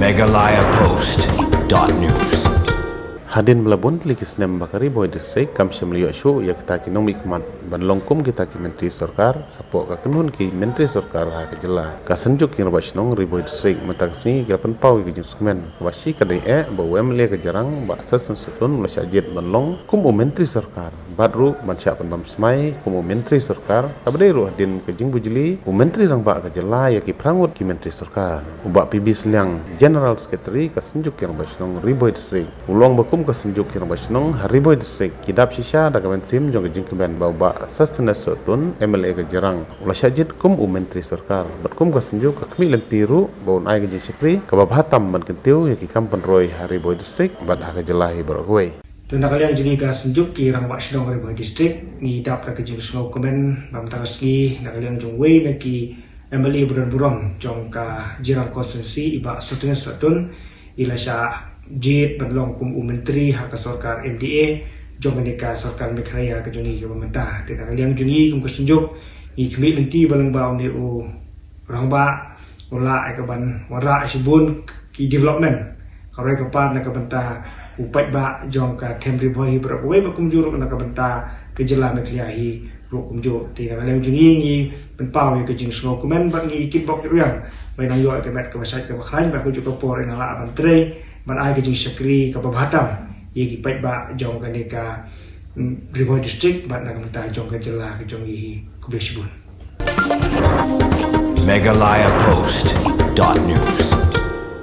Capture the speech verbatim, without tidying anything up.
Meghalaya Post dot news. Hadien ba la bun tylli ki snem ba ka Ri Bhoi District kam shym la ïoh shuh ïa kita ki nongmihkhmat ban long kum kita ki myntri sorkar hapoh ka kynhun ki myntri sorkar ha ka jylla, ka Synjuk ki Rangbah Shnong Ri Bhoi District mynta ka sngi ki la pynpaw ïa ka jingsngewkmen ba shi ka dei eh ba u M L A ka Jirang Bah Sosthenes Sohtun u la shah jied ban long kum u myntri sorkar bad ruh ban shah pynbam smai kum u myntri sorkar, kaba dei ruh hadien ka jingbujli u Myntri Rangbah ka jylla ïa ki phra ngut ki myntri sorkar. U Bah P B Sylliang, General Secretary ka Synjuk ki Rangbah Shnong Ri Bhoi District, u la ong ba kum ka Synjuk ki Rangbah Shnong ha Ri Bhoi District ki dap shisha da ka mynsiem jong ka jingkmen ba u Bah Sosthenes Sohtun, M L A ka Jirang, u la shah jied kum u myntri sorkar bad kum ka Synjuk ka khmih lynti ruh ba un ai ka jingshakri kaba bha tam ban kyntiew ïa ki kam pynroi ha Ri Bhoi District bad ha ka jylla hi baroh kawei. Te na ka liang jong ngi ka Synjuk ki Rangbah Shnong Ri Bhoi District ngi dap da ka jingsngewkmen ba mynta ka sngi na ka liang jong uwei na ki M L A ba don burom jong ka Jirang Constituency, i Bah Sosthenes Sohtun, i la shah jied ban long kum u myntri ha ka sorkar M D A jong kane ka sorkar Meghalaya ka jong ngi kaba mynta. Te na ka liang jong ngi kum ka Synjuk ngi khmih lynti ba lyngba une u rangbah u lah ïa ka ban wanrah shibun ki development, ka roi ka par na ka bynta u paidbah jong ka them Ri Bhoi hi baroh kawei bad kumjuh ruh na ka bynta ka jylla Meghalaya hi ruh kumjuh. Te na ka liang jong ngi ngi pynpaw ïa ka jingsngewkmen bad ngi kitbok kitrwiang ba nang ïoh ïa ka met kaba shait kaba khlaiñ bad ha kajuh ka por nang lah ban trei ban ai ka jingshakri kaba bha tam ïa ki paidbah jong kane ka, mm, Ri Bhoi District bad na ka bynta jong ka jylla ka jong ngi hi. Khublei shibun. Meghalaya Post dot news.